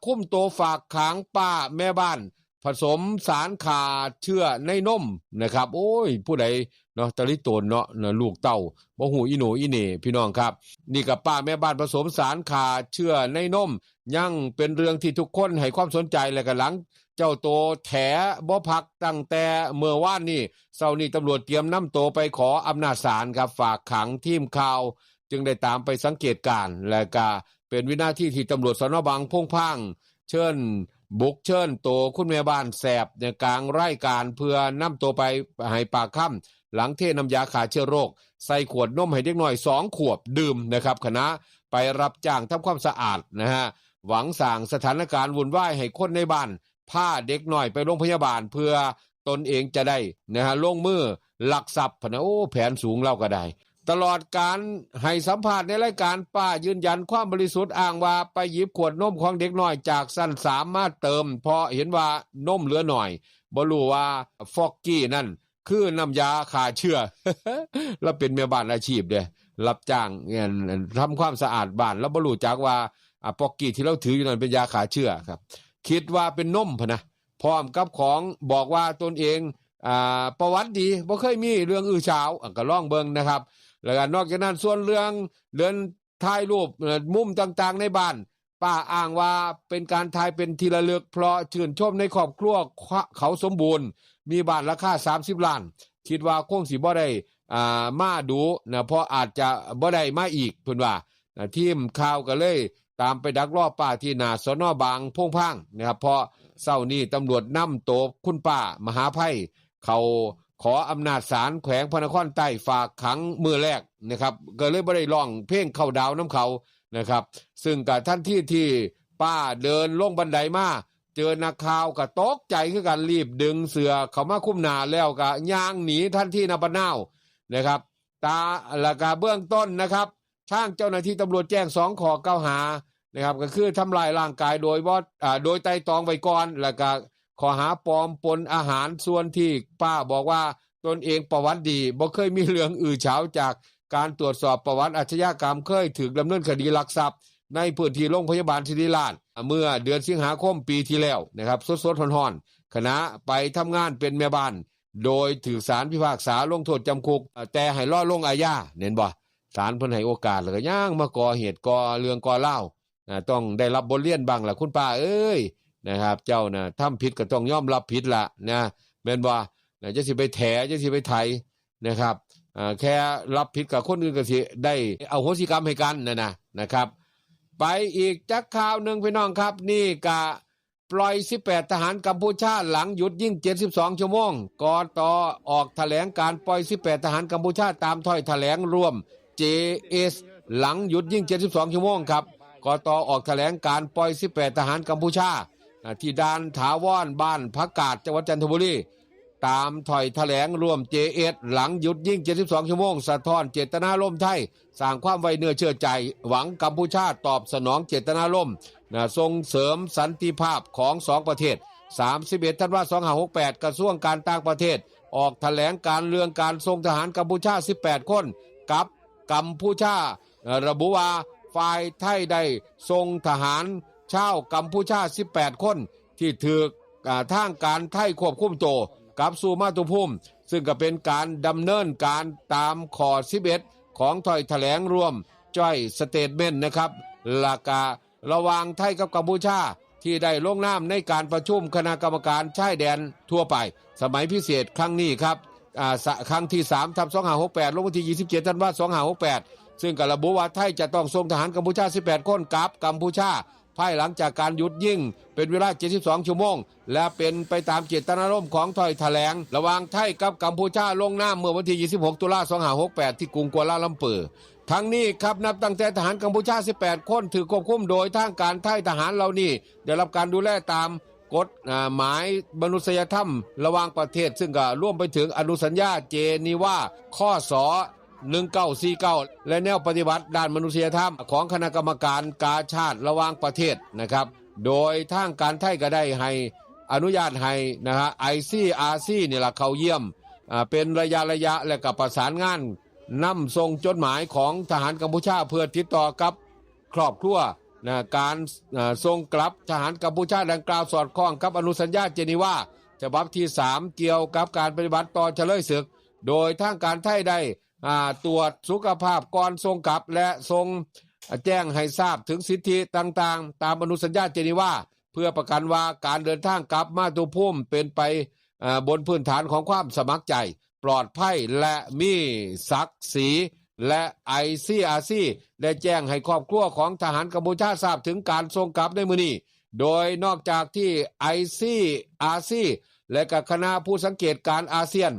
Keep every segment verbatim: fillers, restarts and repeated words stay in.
คุมตัวฝากขังป้าแม่บ้าน ผสมสารฆ่าเชื้อในนมนะครับ โอ้ย ผู้ใดเนาะ ตะลิโตนเนาะนะ ลูกเต้าบ่ฮู้อีโหน่อีเหน่ พี่น้องครับ นี่ก็ป้าแม่บ้านผสมสารฆ่าเชื้อในนม ยังเป็นเรื่องที่ทุกคนให้ความสนใจ และก็หลังเจ้าโตแถบ่พักตั้งแต่เมื่อวานนี้ เช้านี้ตำรวจเตรียมนำตัวไปขออำนาจศาลครับ ฝากขัง ทีมข่าวจึงได้ตามไปสังเกตการณ์ และก็เป็นวินาทีที่ตำรวจ สน.บางพงพาง เชิญ บุกเชิญตัวคุณแม่บ้านแสบในกลางรายการ เพื่อนำตัวไปให้ปากคำ หลังเทน้ำยาฆ่าเชื้อโรค ใส่ขวดนมให้เด็กน้อยสองขวบดื่มนะครับ ขณะไปรับจ้างทำความสะอาดนะฮะ หวังสร้างสถานการณ์วุ่นวายให้คนในบ้าน พาเด็กน้อยไปโรงพยาบาล เพื่อตนเองจะได้นะฮะ ลงมือลักทรัพย์พะนะ โอ้ แผนสูงเล่าก็ได้ ตลอดการให้สัมภาษณ์ในรายการ ป้ายืนยันความบริสุทธิ์ อ้างว่าไปหยิบขวดนมของเด็กน้อยจากชั้นสามมาเติม เพราะเห็นว่านมเหลือหน่อย บ่รู้ว่าฟอกกี้นั่นคือน้ำยาฆ่าเชื้อ แล้วเป็นแม่บ้านอาชีพเด้ รับจ้างงานทำความสะอาดบ้าน แล้วบ่รู้จักว่า อ่ะ ฟอกกี้ที่เราถืออยู่นั่นเป็นยาฆ่าเชื้อครับ คิดว่าเป็นนมพะนะ พร้อมกับของบอกว่าตนเองอ่า ประวัติดี บ่เคยมีเรื่องอื้อฉาว อ่ะ ก็ลองเบิ่งนะครับ แล้วก็นอกจากนั้น ส่วนเรื่องเดินถ่ายรูป เอ่อ มุมต่างๆในบ้าน ป้าอ้างว่าเป็นการถ่ายเป็นที่ระลึก เพราะชื่นชมในครอบครัวเขาสมบูรณ์ มีบ้านราคาสามสิบล้าน คิดว่าคงสิบ่ได้ อ่า มาดูนะ เพราะอาจจะบ่ได้มาอีก เพิ่นว่านะ ทีมข่าวก็เลยตามไปดักรอป้าที่หน้า สน.บางพงพางนะครับ เพราะเช้านี้ตำรวจนำตัวคุณป้ามหาไพ เขาขออำนาจศาลแขวงพระนครใต้ฝากขังมื้อแรกนะครับ ก็เลยบ่ได้ร้องเพลงเข้าดาวน้ำเขานะครับ ซึ่งก็ทันทีที่ป้าเดินลงบันไดมา เจอนักข่าวก็ตกใจคือกัน รีบดึงเสื้อเข้ามาคลุมหน้า แล้วก็ย่างหนีทันทีนะปะนาวนะครับ ตา แล้วก็เบื้องต้นนะครับ ทางเจ้าหน้าที่ตำรวจแจ้งสองข้อกล่าวหานะครับ ก็คือทำลายร่างกายโดยบ่ อ่า โดยไตร่ตรองไว้ก่อน แล้วก็ข้อหาปลอมปนอาหาร ส่วนที่ป้าบอกว่าตนเองประวัติดี บ่เคยมีเรื่องอื้อฉาว จากการตรวจสอบประวัติอาชญากรรม เคยถูกดำเนินคดีลักทรัพย์ในพื้นที่โรงพยาบาลศิริราช เมื่อเดือนสิงหาคมปีที่แล้วนะครับ สดๆร้อนๆ ขณะไปทำงานเป็นแม่บ้าน โดยถูกศาลพิพากษาลงโทษจำคุก แต่ให้รอลงอาญา เห็นบ่ ศาลเพิ่นให้โอกาส แล้วก็ยังมาก่อเหตุก่อเรื่องก่อราวนะ ต้องได้รับบทเรียนบ้างล่ะคุณป้าเอ้ยนะครับ เจ้านะทำผิดก็ต้องยอมรับผิดละนะ แม่นบ่นะ จะสิไปแถ จะสิไปไถนะครับ อ่า แค่รับผิดกับคนอื่นก็สิได้อโหสิกรรมให้กันนะนะ นะครับ ไปอีกจักข่าวหนึ่งพี่น้องครับ นี่กะปล่อยสิบแปดทหารกัมพูชาหลังหยุดยิงเจ็ดสิบสองชั่วโมง กต.ออกแถลงการปล่อยสิบแปดทหารกัมพูชา ตามถ้อยแถลงร่วม เจเอส หลังหยุดยิงเจ็ดสิบสองชั่วโมงครับ กต.ออกแถลงการปล่อยสิบแปดทหารกัมพูชา อ่า ที่ด่านถาวรบ้านผักกาด จังหวัดจันทบุรี ตามถ้อยแถลงร่วม เจเอส หลังหยุดยิงเจ็ดสิบสองชั่วโมง สะท้อนเจตนารมณ์ไทย สร้างความไว้เนื้อเชื่อใจ หวังกัมพูชาตอบสนองเจตนารมณ์นะ ส่งเสริมสันติภาพของสองประเทศ สามสิบเอ็ดธันวาสองห้าหกแปด กระทรวงการต่างประเทศ ออกแถลงการเรื่องการส่งทหารกัมพูชาสิบแปดคน กับกัมพูชา ระบุว่าฝ่ายไทยได้ส่งทหารชาวกัมพูชาสิบแปดคน ที่ถูก อ่า ทางการไทยควบคุมตัวกลับสู่มาตุภูมิ ซึ่งก็เป็นการดำเนินการตามข้อสิบเอ็ดของถ้อยแถลงร่วม Joint Statement นะครับ และกะระหว่างไทยกับกัมพูชา ที่ได้ลงนามในการประชุมคณะกรรมการชายแดนทั่วไป สมัยพิเศษครั้งนี้ครับ อ่า สะ ครั้งที่สามทับสองห้าหกแปด ลงวันที่ยี่สิบเจ็ดธันวาสองห้าหกแปด ซึ่งก็ระบุว่าไทยจะต้องส่งทหารกัมพูชาสิบแปดคนกลับกัมพูชา ภายหลังจากการหยุดยิงเป็นเวลาเจ็ดสิบสองชั่วโมง และเป็นไปตามเจตนารมณ์ของถ้อยแถลง ระหว่างไทยกับกัมพูชา ลงนามเมื่อวันที่ยี่สิบหกตุลาสองห้าหกแปด ที่กรุงกัวลาลัมเปอร์ ทั้งนี้ครับ นับตั้งแต่ทหารกัมพูชาสิบแปดคนถูกควบคุมโดยทางการไทย ทหารเหล่านี้ได้รับการดูแลตามกฎ อ่า หมายมนุษยธรรมระหว่างประเทศ ซึ่งก็รวมไปถึงอนุสัญญาเจนีวา ค.ศ. หนึ่งเก้าสี่เก้า และแนวปฏิบัติด้านมนุษยธรรมของคณะกรรมการกาชาดระหว่างประเทศนะครับ โดยทางการไทยก็ได้ให้อนุญาตให้นะฮะ ไอซีอาร์ซี นี่แหละเข้าเยี่ยม อ่า เป็นระยะระยะ และก็ประสานงานนำส่งจดหมายของทหารกัมพูชา เพื่อติดต่อกับครอบครัว นะ การเอ่อส่งกลับทหารกัมพูชาดังกล่าวสอดคล้องกับอนุสัญญาเจนีวาฉบับที่สามเกี่ยวกับการปฏิบัติต่อเฉลยศึก โดยทางการไทยได้อ่าตรวจสุขภาพก่อนส่งกลับ และส่งแจ้งให้ทราบถึงสิทธิต่างๆ ตามอนุสัญญาเจนีวา เพื่อประกันว่าการเดินทางกลับมาตุภูมิเป็นไปเอ่อบนพื้นฐานของความสมัครใจ ปลอดภัยและมีศักดิ์ศรี และ ไอซีอาร์ซี ได้แจ้งให้ครอบครัวของทหารกัมพูชาทราบถึงการส่งกลับในมื้อนี้ โดยนอกจากที่ ไอซีอาร์ซี และกับคณะผู้สังเกตการณ์อาเซียน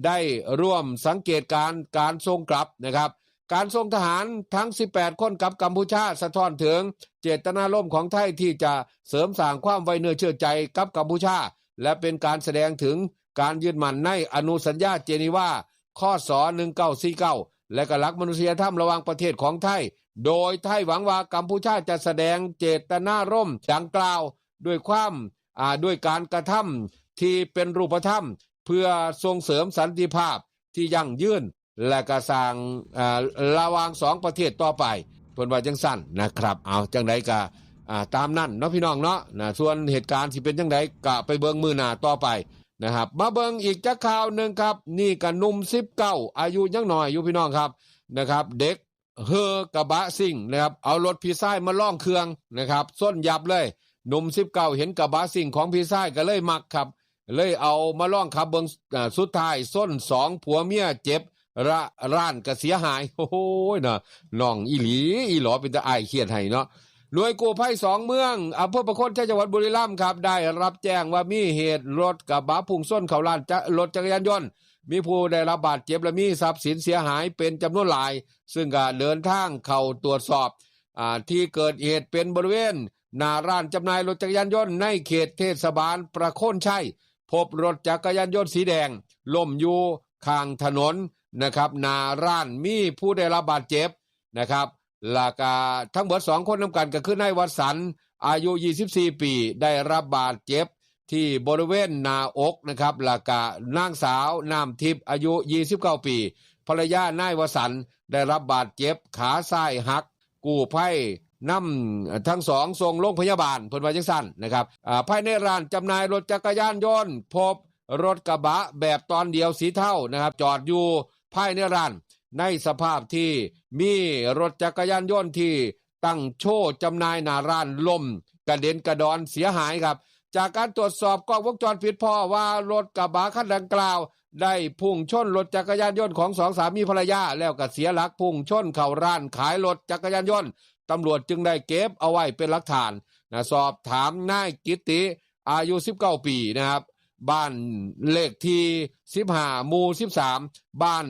ได้ร่วมสังเกตการณ์การส่งกลับนะครับ การส่งทหารทั้ง สิบแปด คนกลับกัมพูชา สะท้อนถึงเจตนารมณ์ของไทยที่จะเสริมสร้างความไว้เนื้อเชื่อใจกับกัมพูชา และเป็นการแสดงถึงการยึดมั่นในอนุสัญญาเจนีวา ค.ศ. หนึ่งเก้าสี่เก้า และกับหลักมนุษยธรรมระหว่างประเทศของไทย โดยไทยหวังว่ากัมพูชาจะแสดงเจตนารมณ์ดังกล่าวด้วยความอ่าด้วยการกระทำที่เป็นรูปธรรม เพื่อส่งเสริมสันติภาพที่ยั่งยืน และก็สร้างอ่าระหว่างสองประเทศต่อไป เพิ่นว่าจังซั่นนะครับ เอาจังใดก็อ่าตามนั้นเนาะพี่น้องเนาะนะ ส่วนเหตุการณ์สิเป็นจังใดก็ไปเบิ่งมื้อหน้าต่อไปนะครับ มาเบิ่งอีกจักข่าวหนึ่งครับ นี่ก็หนุ่ม สิบเก้า อายุยังน้อยอยู่พี่น้องครับนะครับ เด็กเฮอกระบะซิ่งนะครับ เอารถพี่ชายมาลองเครื่องนะครับ ส้นยับเลย หนุ่ม สิบเก้า เห็นกระบะซิ่งของพี่ชายก็เลยมักครับ เลยเอามาลองขับเบิ่งอ่าสุดท้ายส้นสองผัวเมียเจ็บระร้านก็เสียหาย โอ้ยนะ น้องอีหลีอีหลอเป็นตาอ้ายเขียดให้เนาะ หน่วยกู้ภัยสองเมืองอำเภอประโคนชัยจังหวัดบุรีรัมย์ครับ ได้รับแจ้งว่ามีเหตุรถกระบะพุ่งชนเข้าร้านจะรถจักรยานยนต์ มีผู้ได้รับบาดเจ็บและมีทรัพย์สินเสียหายเป็นจำนวนหลาย ซึ่งก็เดินทางเข้าตรวจสอบอ่าที่เกิดเหตุเป็นบริเวณหน้าร้านจำหน่ายรถจักรยานยนต์ในเขตเทศบาลประโคนชัย พบรถจักรยานยนต์สีแดงล้มอยู่ข้างถนนนะครับ หน้าร้านมีผู้ได้รับบาดเจ็บนะครับ แล้วก็ทั้งเบิดสองคนนำกันก็คือนายวัฒน์สัน อายุ ยี่สิบสี่ ปี ได้รับบาดเจ็บที่บริเวณหน้าอกนะครับ แล้วก็นางสาวน้ำทิพย์ อายุ ยี่สิบเก้า ปี ภรรยานายวัฒน์สัน ได้รับบาดเจ็บขาซ้ายหัก กู้ภัยนำทั้งสองส่งโรงพยาบาล เพิ่นว่าจังซั่นนะครับอ่าภายในร้านจำหน่ายรถจักรยานยนต์ พบรถกระบะแบบตอนเดียวสีเทานะครับ จอดอยู่ภายในร้าน ในสภาพที่มีรถจักรยานยนต์ที่ตั้งโชว์จำหน่ายหน้าร้านล้มกระเด็นกระดอนเสียหายครับ จากการตรวจสอบกล้องวงจรปิดพบว่ารถกระบะคันดังกล่าว ได้พุ่งชนรถจักรยานยนต์ของสองสามีภรรยา แล้วก็เสียหลักพุ่งชนเข้าร้านขายรถจักรยานยนต์ ตำรวจจึงได้เก็บเอาไว้เป็นหลักฐานนะ สอบถามนายกิตติ อายุ สิบเก้า ปีนะครับ บ้านเลขที่ สิบห้า หมู่ สิบสาม บ้าน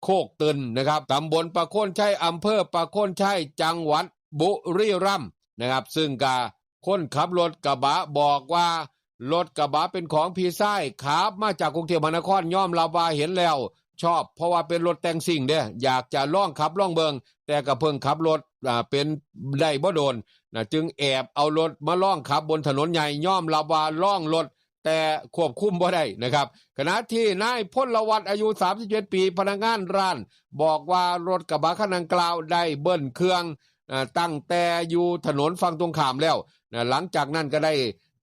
โคกตึนนะครับ ตำบลประโคนชัย อำเภอประโคนชัย จังหวัดบุรีรัมย์นะครับ ซึ่งกะคนขับรถกระบะบอกว่า รถกระบะเป็นของพี่ชาย ขับมาจากกรุงเทพมหานคร ยอมรับว่าเห็นแล้วชอบ เพราะว่าเป็นรถแต่งซิ่งเด้ อยากจะลองขับลองเบิ่ง แต่ก็เพิ่งขับรถอ่าเป็นได้บ่โดนนะ จึงแอบเอารถมาลองขับบนถนนใหญ่ ยอมรับว่าลองรถ แต่ควบคุมบ่ได้นะครับ ขณะที่นายพลวัตอายุ สามสิบเจ็ด ปี พนักงานร้าน บอกว่ารถกระบะคันดังกล่าวได้เบิ้ลเครื่องอ่าตั้งแต่อยู่ถนนฝั่งตรงข้ามแล้วนะ หลังจากนั้นก็ได้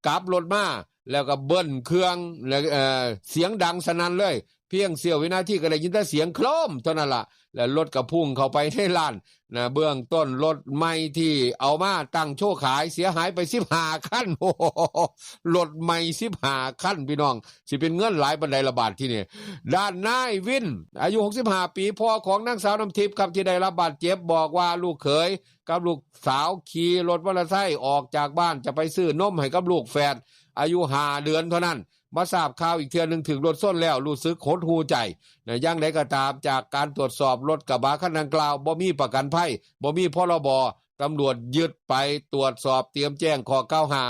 กลับรถมา แล้วก็เบิ้ลเครื่องแล้วเอ่อเสียงดังสนั่นเลย เพียงเสี้ยววินาทีก็ได้ยินแต่เสียงโครมเท่านั้นล่ะ แล้วรถก็พุ่งเข้าไปในร้านนะ เบื้องต้นรถใหม่ที่เอามาตั้งโชว์ขายเสียหายไป สิบห้า คัน โอ้โห รถใหม่ สิบห้า คันพี่น้อง สิเป็นเงินหลายปานใดละบาดทีนี้ ด้านนายวิน อายุ หกสิบห้า ปี พ่อของนางสาวน้ำทิพย์ครับ ที่ได้รับบาดเจ็บ บอกว่าลูกเขยกับลูกสาวขี่รถมอเตอร์ไซค์ออกจากบ้านจะไปซื้อนมให้กับลูกแฝด อายุ ห้า เดือนเท่านั้น มาทราบข่าวอีกเทื่อหนึ่งถูกรถชนแล้ว รู้สึกหดหู่ใจนะ อย่างใดก็ตาม จากการตรวจสอบรถกระบะคันดังกล่าว บ่มีประกันภัย บ่มี พรบ ตำรวจยึดไปตรวจสอบ เตรียมแจ้งข้อกล่าวหา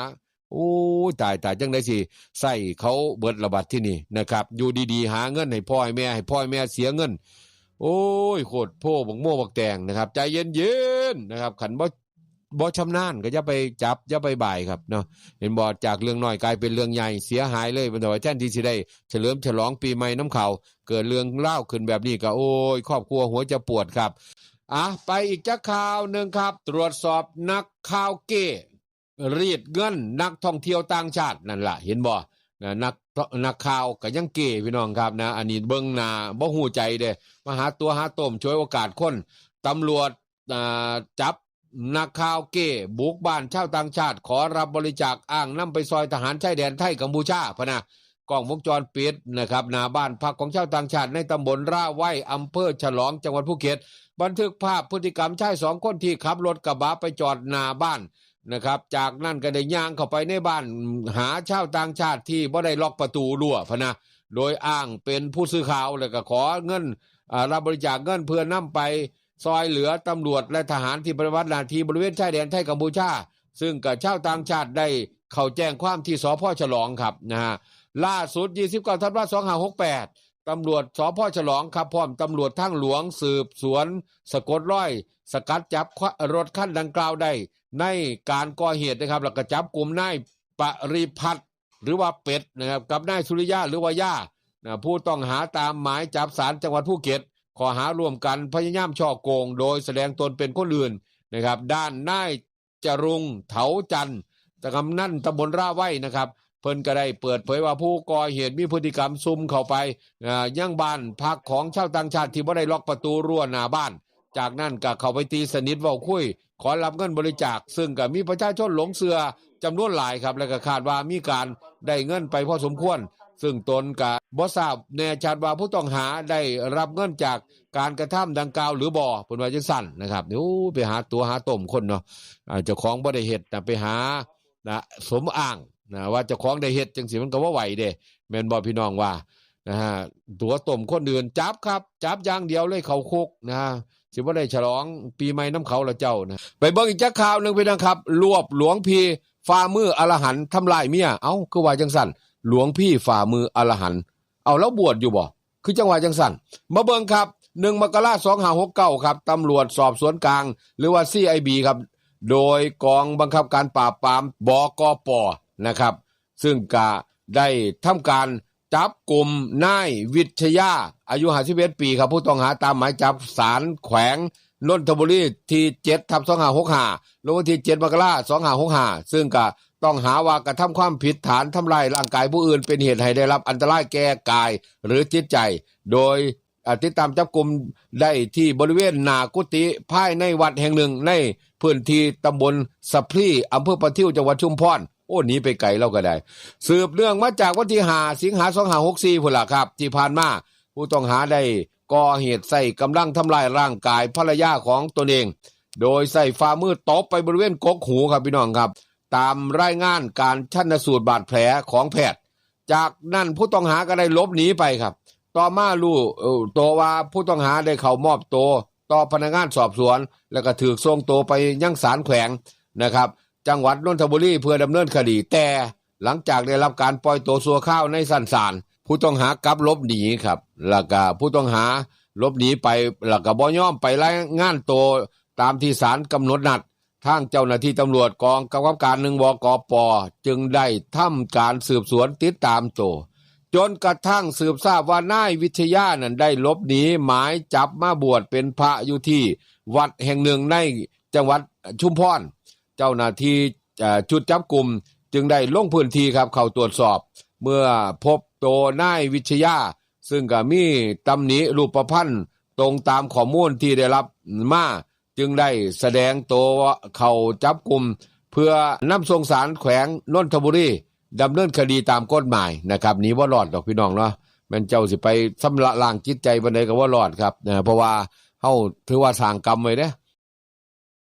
โอ้ย ตาย ตาย จังได๋สิใส่เขาเบิดละบัดที่นี่นะครับ อยู่ดีๆ หาเงินให้พ่อให้แม่ ให้พ่อให้แม่เสียเงิน โอ้ย โคตรโพบักโม่บักแตงนะครับ ใจเย็นๆ นะครับ คันบ่ บ่ชำนาญก็อย่าไปจับ อย่าไปบ่ายครับเนาะ เห็นบ่ จากเรื่องน้อยกลายเป็นเรื่องใหญ่ เสียหายเลย เพิ่นว่าแทนที่สิได้เฉลิมฉลองปีใหม่นำเขา เกิดเรื่องราวขึ้นแบบนี้ก็ โอ้ย ครอบครัวหัวจะปวดครับ อ่ะ ไปอีกจักข่าวหนึ่งครับ ตรวจสอบนักข่าวเก้ รีดเงินนักท่องเที่ยวต่างชาตินั่นล่ะ เห็นบ่นะ นัก นักข่าวก็ยังเก้พี่น้องครับนะ อันนี้เบิ่งหน้าบ่ฮู้ใจเด้ มาหาตั๋วหาต้มฉวยโอกาสคน ตำรวจ อ่า จับนักข่าวเก้บุกบ้านชาวต่างชาติ ขอรับบริจาค อ้างนำไปซอยทหารชายแดนไทยกัมพูชาพะนะ กล้องวงจรปิดนะครับ หน้าบ้านพักของชาวต่างชาติในตำบลร่าไว้ อำเภอฉลอง จังหวัดภูเก็ต บันทึกภาพพฤติกรรมชายสองคนที่ขับรถกระบะไปจอดหน้าบ้านนะครับ จากนั้นก็ได้ย่างเข้าไปในบ้าน หาชาวต่างชาติที่บ่ได้ล็อกประตูรั้วพะนะ โดยอ้างเป็นผู้สื่อข่าว แล้วก็ขอเงิน อ่า รับบริจาคเงินเพื่อนำไปซอยเหลือตำรวจและทหารที่ปฏิบัติหน้าที่บริเวณชายแดนไทยกัมพูชา ซึ่งก็ชาวต่างชาติได้เข้าแจ้งความที่ สภ.ฉลอง ครับนะฮะ ล่าสุด ยี่สิบเก้า ธันวา สองห้าหกแปด ตำรวจ สภ.ฉลอง ครับ พร้อมตำรวจทางหลวงสืบสวนสะกดรอย สกัดจับรถคันดังกล่าวได้ในการก่อเหตุนะครับ แล้วก็จับกลุ่มนายปริพัฒน์ หรือว่าเป็ดนะครับ กับนายสุริยะ หรือว่าย่านะ ผู้ต้องหาตามหมายจับศาลจังหวัดภูเก็ต ข้อหาร่วมกันพยายามฉ้อโกงโดยแสดงตนเป็นคนอื่นนะครับ ด้านนายจรุง เถาจันทร์ กำนันตำบลร่าไว้นะครับ เพิ่นก็ได้เปิดเผยว่าผู้ก่อเหตุมีพฤติกรรมซุ่มเข้าไป อ่า ยังบ้านพักของชาวต่างชาติที่บ่ได้ล็อกประตูรั้วหน้าบ้าน จากนั้นก็เข้าไปตีสนิทเว้าคุย ขอรับเงินบริจาค ซึ่งก็มีประชาชนหลงเชื่อจำนวนหลายครับ และก็คาดว่ามีการได้เงินไปพอสมควร ซึ่งตนก็บ่ทราบแน่ชัดว่าผู้ต้องหาได้รับเงินจากการกระทำดังกล่าวหรือบ่ เพิ่นว่าจังซั่นนะครับ โอ้ ไปหาตั๋วหาต้มคนเนาะ อ่า เจ้าของบ่ได้เฮ็ดนะ ไปหานะ สมอ้างนะ ว่าเจ้าของได้เฮ็ดจังซี่ มันก็บ่ไหวเด้ แม่นบ่พี่น้องว่า นะฮะ ตั๋วต้มคนอื่น จับครับ จับอย่างเดียวเลย เข้าคุกนะฮะ สิบ่ได้ฉลองปีใหม่นำเขาละเจ้านะ ไปเบิ่งอีกจักข่าวหนึ่งพี่น้องครับ รวบหลวงพี่ฝ่ามืออรหันต์ทำร้ายเมีย เอ้า คือว่าจังซั่น หลวงพี่ฝ่ามืออรหันต์ เอา แล้วบวชอยู่บ่ คือจังว่าจังซั่น มาเบิ่งครับ หนึ่ง มกราคม สองห้าหกเก้า ครับ ตำรวจสอบสวนกลาง หรือว่า ซีไอบี ครับ โดยกองบังคับการปราบปราม บกป นะครับ ซึ่งก็ได้ทำการจับกลุ่มนายวิทยา อายุห้าสิบเอ็ดปีครับ ผู้ต้องหาตามหมายจับศาลแขวงนนทบุรีที่ เจ็ดทับสองห้าหกห้า ลงวันที่ เจ็ด มกราคม สองห้าหกห้า ซึ่งก็ต้องหาว่ากระทำความผิดฐานทำร้ายร่างกายผู้อื่นเป็นเหตุให้ได้รับอันตรายแก่กายหรือจิตใจ โดย อ่า ติดตามจับกลุ่มได้ที่บริเวณหน้ากุฏิภายในวัดแห่งหนึ่งในพื้นที่ตำบลสะพลี อำเภอประทิว จังหวัดชุมพร โอ้ หนีไปไกลแล้วก็ได้ สืบเนื่องมาจากวันที่ ห้า สิงหา สองห้าหกสี่ พุ้นล่ะครับ ที่ผ่านมาผู้ต้องหาได้ก่อเหตุใช้กำลังทำร้ายร่างกายภรรยาของตนเอง โดยใช้ฝ่ามือตบไปบริเวณกกหูครับพี่น้องครับ ตามรายงานการชันสูตรบาดแผลของแพทย์ จากนั้นผู้ต้องหาก็ได้หลบหนีไปครับ ต่อมารู้ เอ่อ ตัวว่าผู้ต้องหาได้เข้ามอบตัวต่อพนักงานสอบสวน แล้วก็ถูกส่งตัวไปยังศาลแขวงนะครับ จังหวัดนนทบุรีเพื่อดำเนินคดี แต่หลังจากได้รับการปล่อยตัวชั่วคราวในชั้นศาล ผู้ต้องหากลับหลบหนีครับ แล้วก็ผู้ต้องหาหลบหนีไป แล้วก็บ่ยอมไปรายงานตัวตามที่ศาลกำหนดนัด ทางเจ้าหน้าที่ตำรวจกองกำกับการ หนึ่ง บกป จึงได้ทำการสืบสวนติดตามตัว จนกระทั่งสืบทราบว่านายวิทยานั้นได้หลบหนีหมายจับมาบวชเป็นพระอยู่ที่วัดแห่งหนึ่งในจังหวัดชุมพร เจ้าหน้าที่ เอ่อ ชุดจับกุมจึงได้ลงพื้นที่ครับ เข้าตรวจสอบ เมื่อพบตัวนายวิทยา ซึ่งก็มีตำหนิรูปพรรณตรงตามข้อมูลที่ได้รับมา จึงได้แสดงตัวเข้าจับกุม เพื่อนำส่งศาลแขวงนนทบุรีดำเนินคดีตามกฎหมายนะครับ หนีบ่รอดดอกพี่น้องเนาะ แม่นเจ้าสิไปชำระล้างจิตใจปานใดก็บ่รอดครับ เอ่อ เพราะว่าเฮาถือว่าสร้างกรรมไว้เด้